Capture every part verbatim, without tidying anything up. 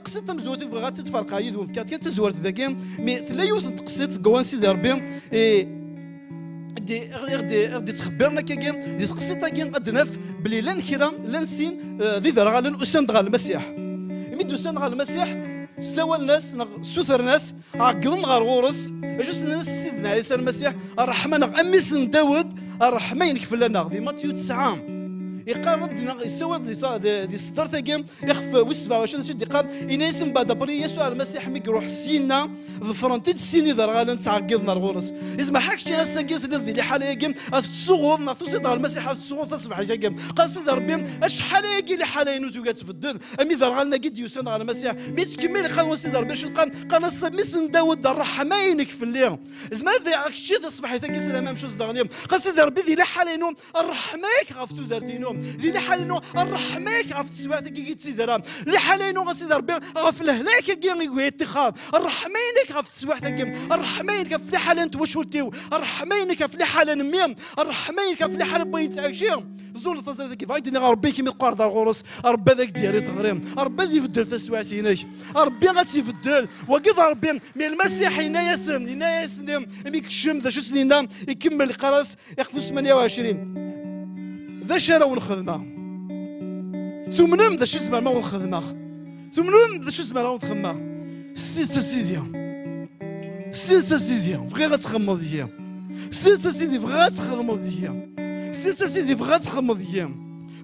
Taqsiṭ tamezwarut i bɣiɣ ad tt-id-ferqeɣ yid-wen, fkiɣ-d kan d tazwart dagi, mi tella yiwet n teqsiṭ deg wawal n Sidi Ṛebbi, eh, i ɣ-d-, i ɣ-d-, i ɣ-d-ittxebbiren akkagi, di teqsiṭ-agi ad d-naf belli llan kra, llan sin, eh, d iderɣalen usan-d ɣer Lmasiḥ. Imi d-usan ɣer Lmasiḥ, ssawalen-as neɣ ssutren-as, ɛeggḍen ɣer ɣur-s. Acu s-nnan-as Sidna Ɛisa Lmasiḥ? Ṛṛeḥma-nneɣ, a mmi-s n Dawed, ṛṛeḥma-inek fell-aneɣ. Di Matiu tesɛa, iqqar-d neɣ yessawal di ta-, di, di tseddart-agi, ixef wis sebɛa u ɛecrin, acu d-iqqar? Ini-as mbeɛd, après Yasuɛ Lmasiḥ mi iruḥ syenna, ḍefren-t-id sin iderɣalen ttɛeggiḍen ar ɣur-s. Izmer ḥa kečč ass-agi telliḍ di liḥala-agi, ad tettsuɣuḍ neɣ tusiḍ ɣer Lmasiḥ ad tettsuɣuḍ taṣebḥit-agi? Qqar Sidi Ṛebbi, acḥal ayagi liḥala-inu tugi ad tbeddel. Am iderɣalen-agi d-yusan ɣer Lmasiḥ, mi ttkemmil iqqar-awen Sidi Ṛebbi acu qqaren? Qqaren-as, a mmi-s n Dawed, ṛṛeḥma-inek fell-i. Izmer ad d-iɛreq kečči taṣebḥit-agi s lamam acu zedɣen-im. Qqar Sidi Ṛebbi, di liḥala-inu, ṛṛeḥma-k ɣef tudert-inu. Di liḥala-inu, ṛṛeḥma-k ɣef teswiɛt-agi i ttidra. Liḥala-inu, a Sidi Ṛebbi, ɣef lehlak-agi i ttixxar. Ṛṛeḥma-inek ɣef teswiɛt-agi. Ṛṛeḥma-inek ɣef liḥala n twacult-iw. Ṛṛeḥma-inek ɣef liḥala n mmi. Ṛṛeḥma-inek ɣef liḥala n wayen ttɛici. Zul taẓrigt-agi, bɣiɣ ad d-iniɣ Ṛebbi, imi teqqareḍ ar ɣur-s, Ṛebbi ad ak-d-yerr i teɣri. Ṛebbi ad ibeddel taswiɛt-inek. Ṛebbi ad tt-ibeddel. Wagi d Ṛebbi, mi Lmasiḥ yenna-yasen, yenna-yasen, imi ikcem, d acu s-yenna, ikemmel, iqqar-as, ixef wis tmanya u ɛecrin. D acu ara wen-xedmeɣ? Tumnem d acu zemreɣ ad wen-xedmeɣ? Tumnem d acu zemreɣ ad wen-xedmeɣ? S tidet a Sidi. S tidet a Sidi, bɣiɣ ad txedmeḍ deg-i. S tidet a Sidi, bɣiɣ ad txedmeḍ deg-i. S tidet a Sidi, bɣiɣ ad txedmeḍ deg-i.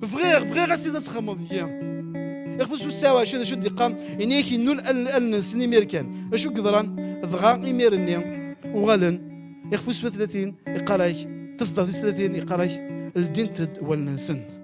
Bɣiɣ, bɣiɣ a Sidi ad txedmeḍ deg-i. Ixef wis tesɛa u ɛecrin, d acu d-iqqar? Ini-ak, innul al-, allen-nsen imir kan. D acu i yeḍran? Dɣa imir-nni uɣalen. Ixef wis tlatin iqqar-ak, taseddart tis tlatin iqqar-ak, ldint-d wallen-nsen.